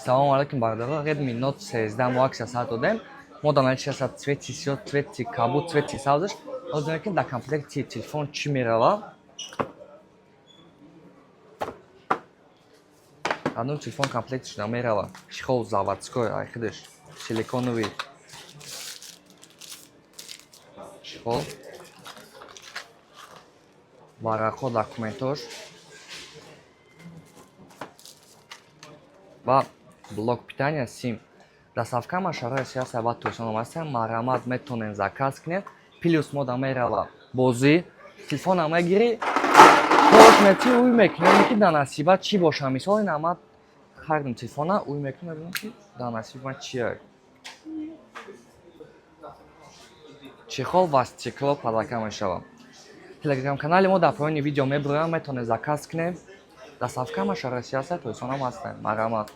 Салому алайкум, бародаро. Redmi Note 13 мо акция сар додем. Мо дар наличии аст цвети сиёҳ, цвети кабуд, цвети сабзаш. Ҳозир мекунем, дар комплекти телефон чӣ мерава. Ҳанӯз телефон комплект шуда мерава. Чехол заводской, ай худаш силиконовый чехол. Варақҳо, документош ва блок питания, сим. Доставка ма шаҳрҳои Россия аст ва Туркистон ҳастанд. Марҳамат, метавонед заказ кунед. Плюс мода мерава бозӣ. Телефона мегирӣ, кош мети, уй мекунӣ, ки дар насибат чӣ боша. Мисол, ин ама харидем телефона, уй мекунем, мебинем, ки дар насиби ман чия. Чехол ва стекло подарка мешавад. Телеграм-канали мо дар поёни видео мебироям, метавонед заказ кунед. Доставка ма шаҳри Россия аст, Туркистон ҳам ҳастанд. Марҳамат.